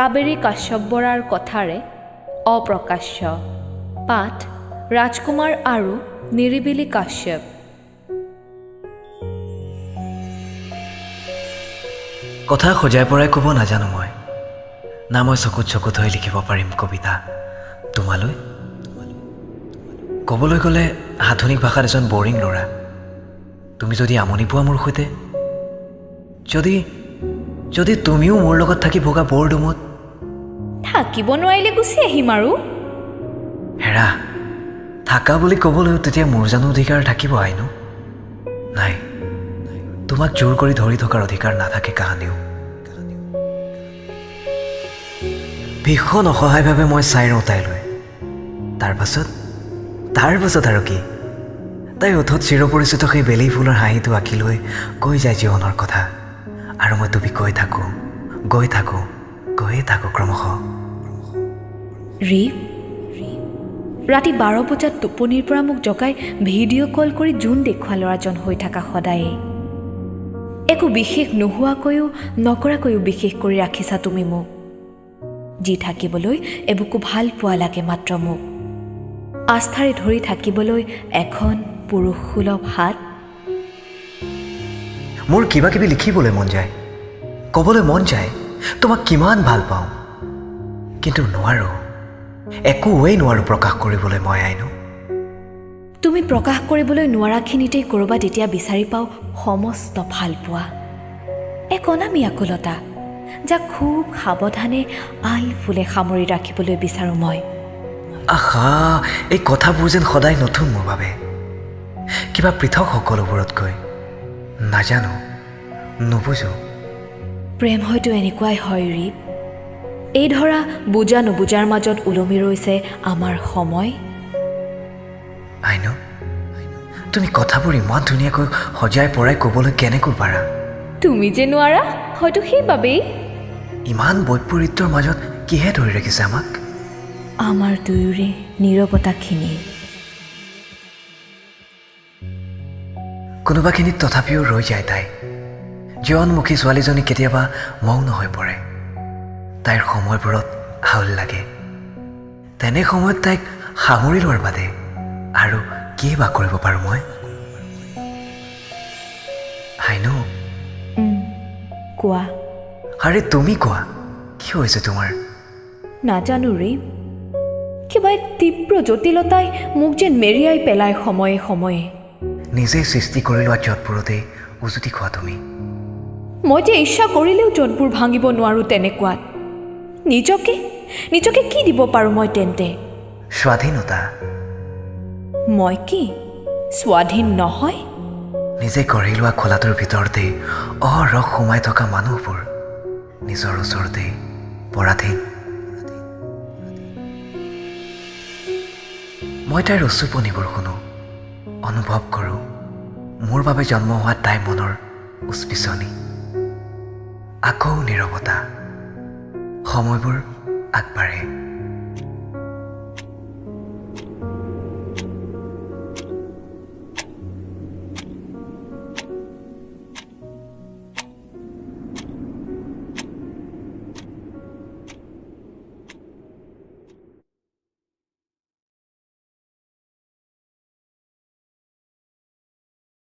কাবেৰী কাশ্যপ বৰাৰ কথাৰে অপ্ৰকাশ্য। পাঠ ৰাজকুমাৰ আৰু নিৰিবিলি কাশ্যপ। কথা সজাই পৰাই ক'ব নাজানো মই, না মই চকুত চকুত হৈ লিখিব পাৰিম কবিতা তোমালৈ। ক'বলৈ গ'লে আধুনিক ভাষাত এজন বৰিং ল'ৰা। তুমি যদি আমনি পোৱা মোৰ সৈতে, যদি যদি তুমিও মোৰ লগত থাকি ভোগা বৰডুমত থাকিব নোৱাৰিলে গুচি আহিম আৰু। হেৰা, থাকা বুলি ক'বলৈও তেতিয়া মোৰ জানো অধিকাৰ থাকিব আইনো? নাই, তোমাক জোৰ কৰি ধৰি থকাৰ অধিকাৰ নাথাকে কাহানিও। ভীষণ অসহায়ভাৱে মই চাই ৰওঁ তাইলৈ। তাৰপাছত আৰু কি, তাই ওঠত চিৰপৰিচিত সেই বেলি ফুলৰ হাঁহিটো আঁকি লৈ কৈ যায় জীৱনৰ কথা, আৰু মই ডুবি গৈ থাকোঁ, গৈ থাকোঁ, গৈয়ে থাকোঁ ক্ৰমশঃ। ৰিপ, ৰাতি 12 বজাত টোপনিৰ পৰা মোক জগাই ভিডিঅ' কল কৰি জোন দেখুওৱা ল'ৰাজন হৈ থাকা সদায়েই। একো বিশেষ নোহোৱাকৈও নকৰাকৈও বিশেষ কৰি ৰাখিছা তুমি মোক। যি থাকিবলৈ এবুকু ভাল পোৱা লাগে মাত্ৰ মোক, আস্থাৰে ধৰি থাকিবলৈ এখন পুৰুষসুলভ হাত। মোৰ কিবা কিবি লিখিবলৈ মন যায়, ক'বলৈ মন যায় তোমাক কিমান ভাল পাওঁ, কিন্তু নোৱাৰোঁ, একোৱেই নোৱাৰোঁ প্ৰকাশ কৰিবলৈ মই আইনো। তুমি প্ৰকাশ কৰিবলৈ নোৱাৰাখিনিতেই ক'ৰবাত এতিয়া বিচাৰি পাওঁ সমস্ত ভালপোৱা, এক অনামী আকুলতা, যাক খুব সাৱধানে আলফুলে সামৰি ৰাখিবলৈ বিচাৰোঁ মই। আহা, এই কথাবোৰ যেন সদায় নতুন মোৰ বাবে, কিবা পৃথক সকলোবোৰতকৈ। নাজানো, নুবুজো। প্ৰেম হয়তো এনেকুৱাই হয় ৰিপ। এই ধৰা বুজা নুবুজাৰ মাজত ওলমি ৰৈছে আমাৰ সময়। আইনো, তুমি কথাবোৰ ইমান ধুনীয়াকৈ সজাই পৰাই ক'বলৈ কেনেকৈ পাৰা? তুমি যে নোৱাৰা, হয়তো সেইবাবেই। ইমান বৈপৰীত্যৰ মাজত কিহে ধৰি ৰাখিছে আমাক? আমাৰ দুয়োৰে নীৰৱতাখিনি। কোনোবাখিনিত তথাপিও ৰৈ যায় তাই। জীৱনমুখী ছোৱালীজনী কেতিয়াবা মৌন হৈ পৰে। তাইৰ সময়বোৰত হাউল লাগে। তেনে সময়ত তাইক সামৰি লোৱাৰ বাদে আৰু কি বা কৰিব পাৰোঁ মই? আইনো, কোৱা। আৰে তুমি কোৱা, কি হৈছে তোমাৰ? নাজানো ৰে, কিবা এক তীব্ৰ জটিলতাই মোক যেন মেৰিয়াই পেলায় সময়ে সময়ে। নিজেই সৃষ্টি কৰি লোৱা জঁটবোৰতেই উজুতি খোৱা তুমি। মই যে ইচ্ছা কৰিলেও জঁটবোৰ ভাঙিব নোৱাৰোঁ তেনেকুৱাত। নিজকে কি দিব পাৰোঁ মই তেন্তে? স্বাধীনতা। মই কি স্বাধীন নহয়? নিজে গঢ়ি লোৱা খোলাটোৰ ভিতৰতেই অৰস সোমাই থকা মানুহবোৰ নিজৰ ওচৰতেই পৰাধীন। মই তাইৰ উচুপনিবোৰ শুনো, অনুভৱ কৰোঁ মোৰ বাবে জন্ম হোৱা তাইৰ মনৰ উচপিচনি। আকৌ নীৰৱতা। সময়বোৰ আগবাঢ়ে।